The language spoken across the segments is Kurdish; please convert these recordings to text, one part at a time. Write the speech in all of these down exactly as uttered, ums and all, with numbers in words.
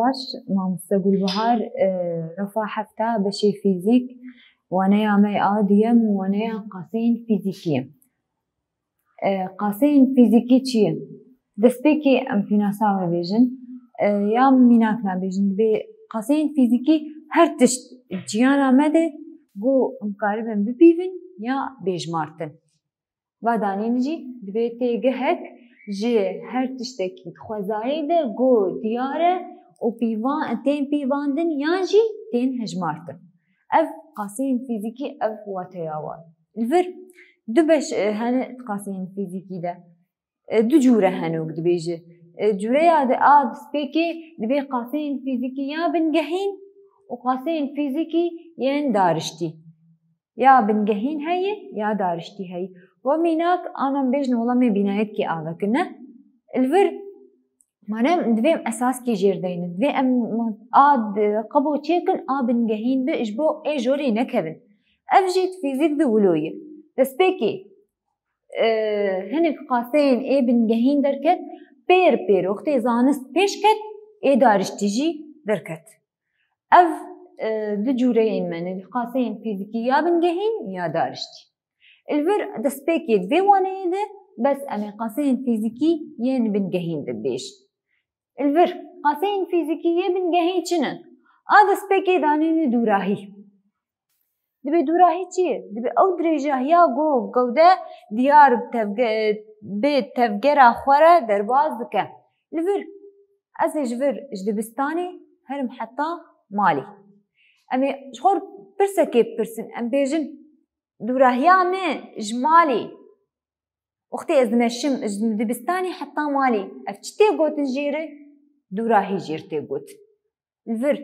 Baş, mamoste Gulbahar, e, refa hefta beşê fîzîk, waneya me a duyem, waneya qaseyên fîzîkî ye. E, qaseyên fîzîkî çi ye? Destpêkê em pînasa me bêjin, e, ya mînak nabêjin, dibê qaseyên fîzîkî her tişt ciyana me de ku em karibin bipîvin ya bêjmartin. Va danîn jî dibê têgehek ji her tiştekî di xwezayê de ku diyar e û pîvan, tên pîvandin yan jî tên hejmartin. Ev qaseyên fîzîkî ev wateya wan. Li vir du beş, e, hene di qaseyên fîzîkî de. E, du cûre hene wek dibêje. E, cûreya di a destpêkê dibê qaseyên fîzîkî ya bingehîn û qaseyên fîzîkî yên dariştî. Ya bingehîn heye, ya dariştî heye. We mînak, ana em bêjin wela me bînayetke avekirine. Li vir, mane em divê em esaskî jêr deynin. Divê em a d-, qebo çêkin, a bingehîn bi, ji bo ê jorê nekevin. Ev jî di fîzîk de wilo ye. Destpêkê, e, hinek qaseyên ê bingehîn derket, pêr pêr wextê zanist pêş ket, ê dariştî jî derket. Ev, e, du cûreyên me ne, qaseyên fîzîkî ya bingehîn ya dariştî. Li vir destpêkê di vê waneyê de bes em ê qaseyên fîzîkî yên bingehîn de bibêjin. Li vir qaseyên fîzîkî yê bingehîn çi ne? A destpêkê danîne dûrahî. Dibê dûrahî çi ye? Dibê ew dirêjahiya ku gewde diyar bi tevge-, bi tevgera xwe re derbas dike. Li vir, ez ê ji vir ji dibistanê herim heta malê. Em ê ji xwe pirsekê bipirsin, em bêjin, dûrahiya me ji malê, wextê ez dimeşim ji dibistanê heta malê, ev çi tê gotin jê re? Dûrahî jê re tê gotin. Li vir,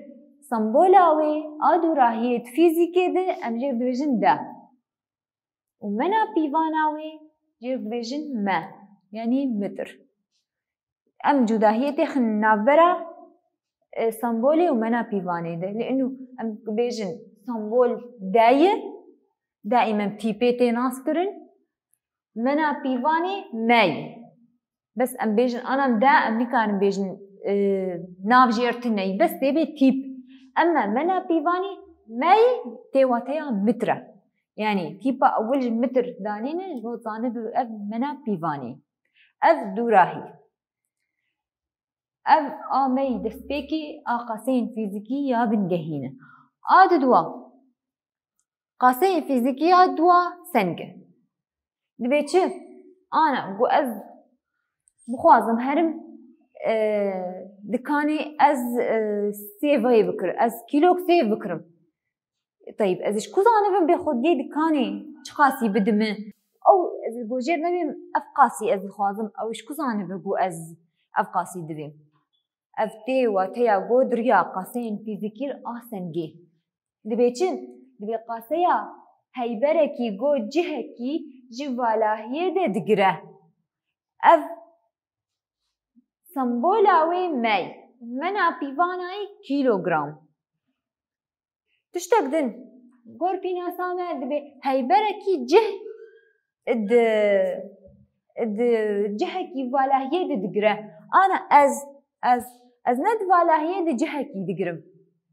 sembola wê a dûrahiyê di fîzîkê de em jê re dibêjin de. Û mena pîvana wê jê re dibêjin me, yanî mitr. Em cudahiyê têxin navbera, e, sembolê û mena pîvanê de. Lê inu em bêjin sembol de ye, daîm em tîpê tê nas kirin. Mena pîvanê me ye. Bes em bêjin ana em de, em nikarin bêjin, e, nav jê re tune ye. Bes tê bê tîp. Ema mena pîvanê me ye tê wateya mitr e. Yanî tîpa ewil ji mitr danîne, ji bo zanibe ev mena pîvanê. Ev dûrahî. Ev a me yî destpêkê a qaseyên fîzîkî ya bingehî ne. A didwa. Qaseyê fîzîkî ya dua seng e. Dibê çi? Ana, ku ez bixwazim herim, e, dikanê ez, e, sêvayê bikirim, ez kîlok sêv bikirim. Teyb, ez ji ku zanibim bê xwediyê dikanê çiqasî bidime? Ew ez ê gojêr nebêm, ev qasî ez dixwazim, ew ji ku zanibe ku ez ev qasî divêm? Ev tê wateya ku diriya qaseyên fîzîkî a sengê. Dibê çi? Dibê qaseya heyberekî ku cihekî ji valahiyê de digire. Ev sembola wê me ye. Mena pîvana yê kîlogram. Tiştek din, gor pînasa me dibê heyberekî cih di, di cihekî valahiyê de digire. Ana ez, ez, ez ne di valahiyê de cihekî digirim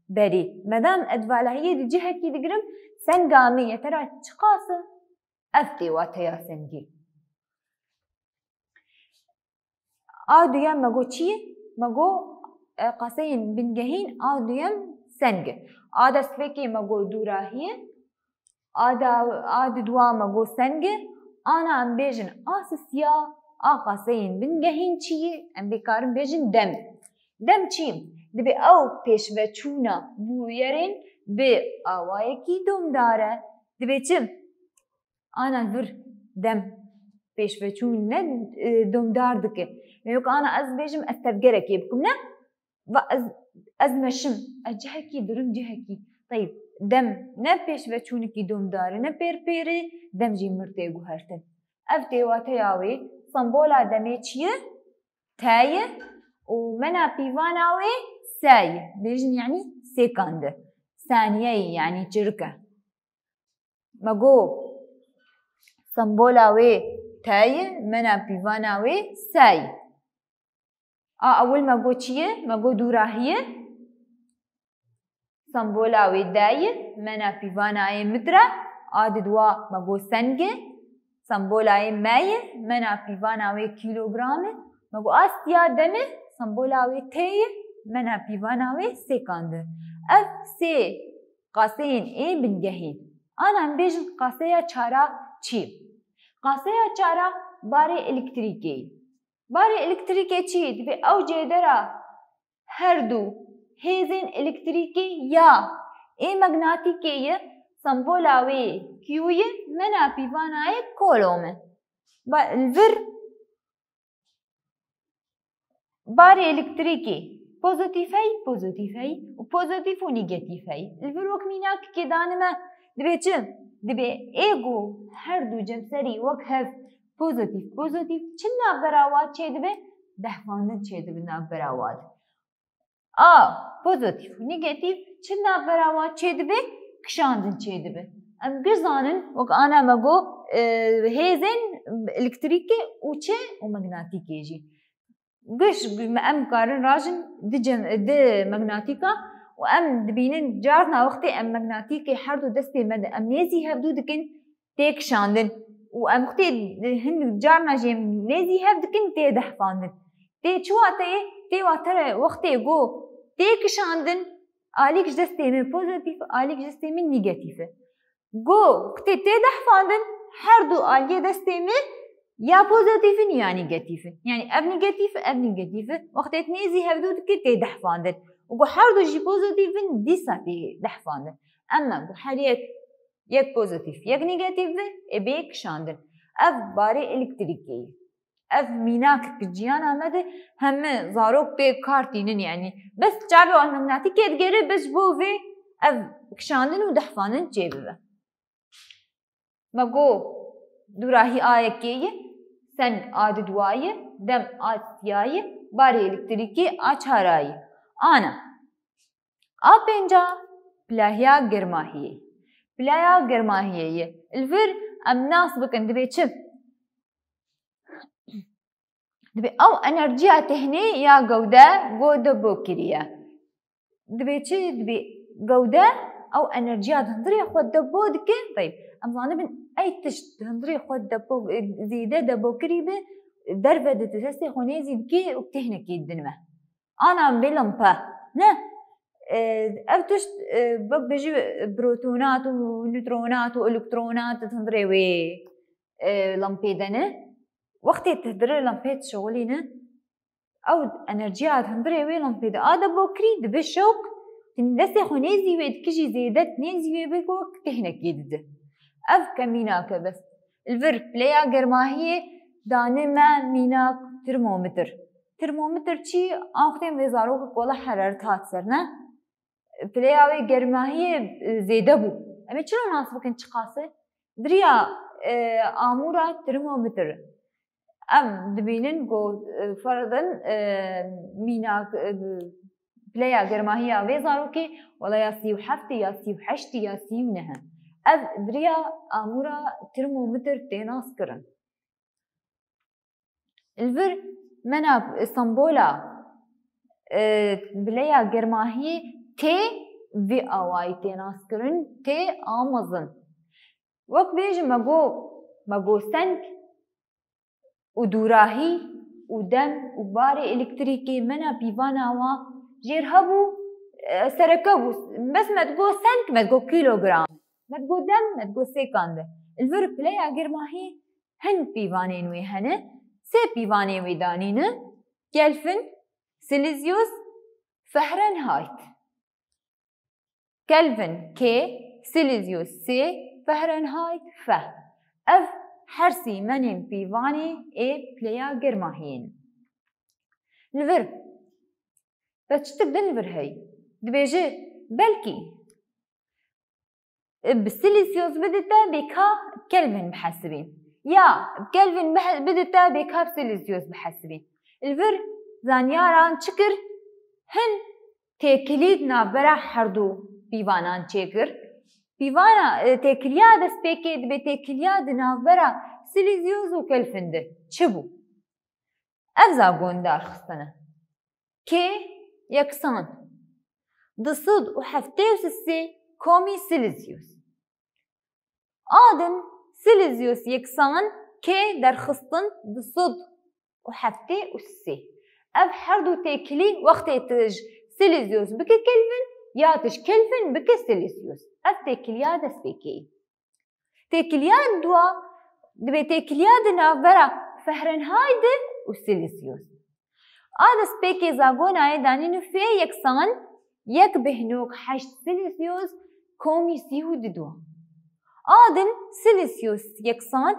berî. Medam ez di valahiyê de cihekî digirim, senga min yê te ra çiqas e? Ev tê wateya sengê. A duyem me got çi ye? Me got, e, qaseyên bingehîn a duyem seng e. A destpêkê me got dûrahî ye. A da, a di dua me got seng e. Ana em bêjin a sisiya a qaseyên bingehîn çi ye? Em bê karin bêjin dem. Dem çi ye? Dibê ew pêşveçûna bûyerên bi awayekî domdar e. Dibê çi? Ana vir dem pêşveçûn ne, e, domdar dike. Wek ana ez bêjim ez tevgerekê bikim, ne? Va ez, ez meşim, ez cihekî dirim cihekî. Teyb, dem ne pêşveçûnekî domdar e, ne pêrpêrê, dem jî mir tê guhertin. Ev tê wateya wê, sembola demê çi ye? Te ye û mena pîvana wê se ye. Bêjin yanî sêkande. Saniyeyê yanî çirke. Me got sembola wê te ye, mena pîvana wê se ye. A ewil me got çi ye? Me got dûrahî ye. Sembola wê D ye, mena pîvana yê mitre, a di dua me got seng e. Sembola yê M ye, mena pîvana wê kîlogram e. Me got a stiya dem e, sembola wê T ye, mena pîvana wê sêkand e. Ev sê qaseyên ê bingehîn. Ana em bêjin qaseya çara çi? Qaseya çara barê elektrîkê ye. Barê elektrîkê çi ye? Dibê ew cêdera her du hêzên elektrîkê ya ê megnatîkê ye, sembola wê Q ye, mena pîvana yê kolom e. Ba-, li vir barê elektrîkê pozîtîf heyî, pozîtîf heyî û pozîtîf û negatîf heyî. Li vir wek mînakekê danime, dibê çi? Dibê ê ku her du cemserî wek hev pozîtîf, pozîtîf çi navbera wa çêdibe? Dehfandin çêdibe navbera wa de. A pozîtîf û negatîf çi navbera wa çêdibe? Kişandin çêdibe. Em giş zanin, wek ana me got, e, hêzên elektrîkê û çi û megnatîkê jî. Giş em karin rajin di cem-, di megnatîka û em dibînin carna wextê em megnatîkê her du destê me de em nêzî hevdû dikin, tê kişandin û em wextê hin carna jî em nêzî hev dikin, tê dehfandin. Tê çi wateyê? Tê wateyê wextê ku tê kişandin, alîk ji destê min pozîtîf, alîk ji destê min negatîf e. Ku wextê tê dehfandin, her du aliyê destê min ya pozîtîf in ya negatîf in. Yanî ev negatîf e, ev negatîf e. Wextê tu nêzî hevdû dikî tê dehfandin. Û ku her du jî pozîtîf in, dîsa tê dehfandin. Ema ku her yek yek pozîtîf, yek negatîf be, ê bê kişandin. Ev barê elektrîkê ye. Ev mînak ki ciyana me de heme zarok pê kar tînin, yanî bes çavê wan megnatîkê digere, bes ji bo vê ev kişandin û dehfandin çêbibe. Me got dûrahî a yekê ye, seng a di dua ye, dem a siya ye, barê elektrîkê a çara ye. Ana. A pênca, pilahiya germahiyê. Pilaya germahiyê ye. Li vir em nas bikin, dibê çi? Dibê ew enerjiya tehnê ya gewde go depo kiriye. Dibê çi? Dibê gewde ew enerjiya di hundirê xwe depo dike. Teyb, em zanibin ey tişt di hundirê xwe depo, zêde depo kirî bi, derve dide, destê xwe nêzî dike û tehnekê didin me. Ana vê limpe, ne? E, ev tişt, e, wek bêjî protonat û nutronat û elektronat di hundirê wê, e, limpê de ne. Wextê tu hundirê limpê dişixulîne, ew enerjiya di hundirê wê limpê de a depo kirî, dibe şewk, tu destê xwe nêzî wê dikijî zêde, tu nêzî wê bê wek tehnekê dide. Ev kemînak e bes. Li vir pileya germahiyê dane me mînak termometre. Termometre çi? Axtên vê zarokek wela heraret hat ser, ne? Pileya wê germahiyê, e, zêde bû. Em ê çilo nas bikin çiqas e? Diriya, e, amûra termometre. Em dibînin ku, e, ferzin, e, mînak, e, pileya germahiya vê zarokê wela ya sî û heft e, ya sî û heşt e, ya sî û neh e. Ev diriya amûra termometre tê nas kirin. Li vir mena sembola, e, pileya germahiyê tê vê awayî tê nas kirin, tê a mezin. Wek bêjim me got, me got seng û dûrahî û dem û barê elektrîkê mena pîvana wan jêr hebû, e, sereke bû. Bes me digot seng, me digot kîlogram. Me digot dem, me digot sêkand e. Li vir pileya germahiyê hin pîvanên wê hene, sê pîvanên wê danî ne, Kelvin, Celsius, Fahrenheit. Kelvin K, Celsius C, Fahrenheit F. Ev her sî menên pîvanê ê pileya germahiyê ne. Li vir. Bes çitik din li vir heyî. Dibêje, belkî, e, bi Celsius bidite bê ka Kelvin bihesibîn. Ya Kelvin bihe-, bidite bê ka bi Celsius bihesibîn. Li vir zanyaran çi kir? Hin têkilî di navbera herdu pîvanan çêkir. Pîvana, e, têkiliya destpêkê dibê têkiliya di navbera Celsius û Kelvin de çi bû? Ev zagon darxistine. K yeksan. du sed û heftê û sê komî Celsius. A din Celsius yeksan K derxistin du sed û heftê û sê. Ev her du têkilî wextê tu ji Celsius bike Kelvin ya tu ji Kelvin bike Celsius. Ev têkiliya destpêkê ye. Têkiliya dua dibe têkiliya di navbera Fahrenheit û Celsius. A destpêkê zagona yê danîn û F yeksan yek bêhnok heşt Celsius komî sî û du dua. A din Celsius yeksan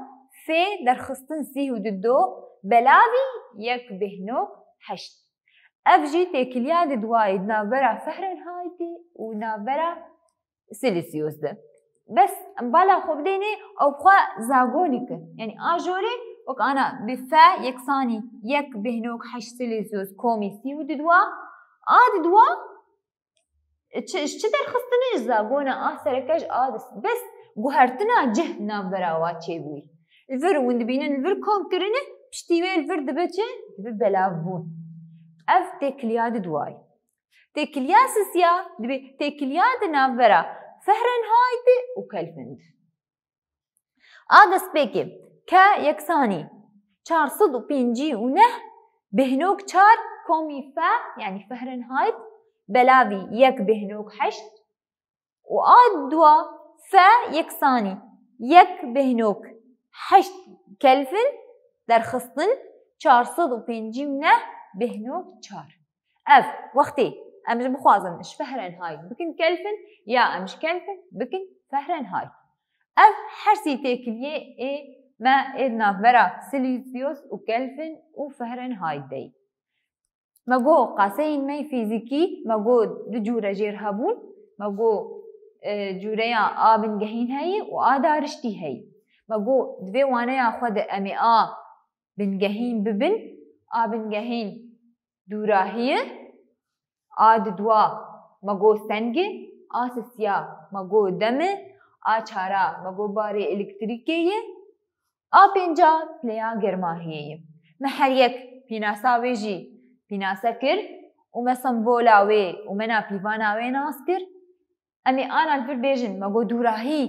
F derxistin sî û du do belavî yek bêhnok heşt. Ev jî têkiliya di duayê di navbera Fahrenheitê û navbera Celsius de. Bes em bala xwe bidênê ew xwe zagonî kir. Yanî a jorê wek ana bi F yeksanî yek bêhnok heşt Celsius komî sî û du dua. A di dua çi, ji çi derxistine ji zagona a sereke ji a dis-, bes guhertina cih navbera wa çêbûyî. Li vir hûn dibînin li vir kom kirine, piştî wê li vir dibe çi? Dibe belavbûn. Ev têkiliya di duayê. Têkiliya sisiya dibe têkiliya di navbera Fahrenheit û Kelvin de. A destpêkê K yeksanî çar sed û pêncî û neh bêhnok çar komî F, yanî Fahrenheit, belavî yek bêhnok heşt û a dua F yeksanî yek bêhnok heşt Kelvin derxistin çar sed û pêncî û neh bêhnok çar. Ev wextê em ji bixwazin ji Fahrenheit bikin Kelvin ya em ji Kelvin bikin Fahrenheit. Ev her sî têkiliyê ê me ê di navbera Celsius û Kelvin û Fahrenheit de ye. Me got qaseyên me yê fîzîkî, me got du cûre jêr hebûn, me got, e, cûreya a bingehîn heye û a dariştî heye. Me got di vê waneya xwe de em ê a bingehîn bibin, a bingehîn dûrahî ye, a di dua me got seng e, a sisiya me got dem e, a çara me got barê elektrîkê ye, a pênca pileya germahiyê ye. Me her yek pînasa wê jî pînase kir û me sembola wê û me napîvana wê nas kir. Em ê ana li vir bêjin, me got dûrahî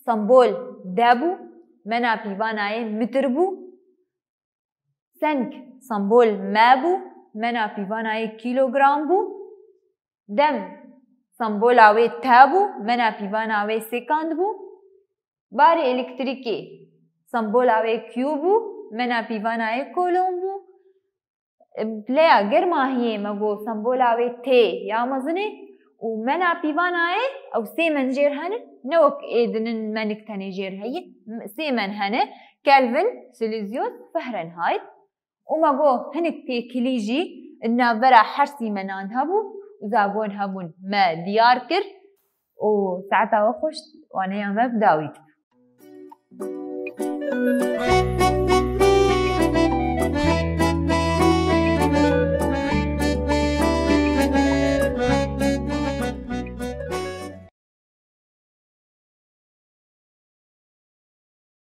sembol de bû, me napîvana yê mitir bû. Seng sembol me bû, me napîvana yê kîlogram bû. Dem sembola wê te bû, me napîvana wê sekand bû. Barê elektrîkê sembola wê Q bû, me napîvana yê kolon bû. Pileya germahiyê me got sembola wê T ya mezinê û me napîvana yê ew sê men jêr hene, ne wek ê dinin menik tenê jêr heye, sê men hene, Kelvin, Celsius, Fahrenheit. Û me got hinek têkilî jî di navbera her sî menan hebû û zagon hebûn me diyar kir û saeta we xweş, waneya me bi dawî dibe.